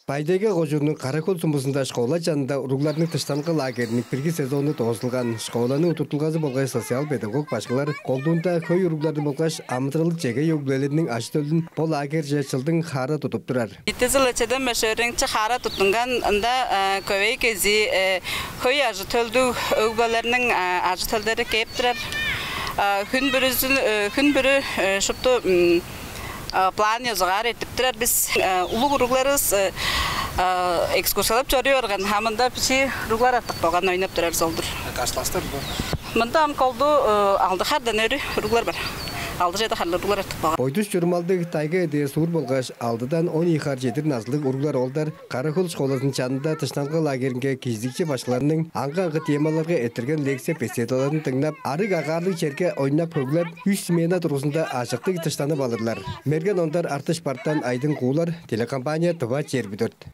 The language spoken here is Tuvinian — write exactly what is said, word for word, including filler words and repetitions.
Бай-Тайга кожууннуң Кара-Хөл сумузунда школа чанында уругларның дыштанылга лагерьиниң бирги сезону доозулган. Школаның удуртулгазы болгаш социал-педагог башкылар колдуунда хөй уругларны болгаш амыдыралдыг чегей өг-бүлелерниң ажы-төлүн бо лагерьже чылдың хаара тудуп турар. Итизил эчеден бешөөреңчи хаара туттунган ында көвей кези хөй ажы-төлдүг өг-бүлелерниң ажы-төлдери кээп турар. Хүн бүрүзүн, хүн бүрү шупту план ёзугаар эртип турар бис. Улуг уругларывыс экскурсиялап чоруй барган, а мында бичии уруглар артык болган, ойнап турар золдур. Каш класстар бу? Мында ам колду алды хардан өрү уруглар бар. Алды-чеди харлыг уруглар артык болган. Бойдус чурумалдыг, тайга эдээ суур болгаш алдыдан он ийи хар чедир назылыг уруглар-оолдар Кара-Хөл школазының чанында дыштанылга лагеринге кижизидикчи башкыларның аңгы-аңгы темаларга эрттирген лекция-беседаларын дыңнап, арыг агаарлыг черге ойнап-хөглеп, үш смена дургузунда ажыктыг дыштанып алырлар. Мерген Ондар, Артыш Бартан, Айдың Куулар, телекомпания «Тыва чээрби дөрт».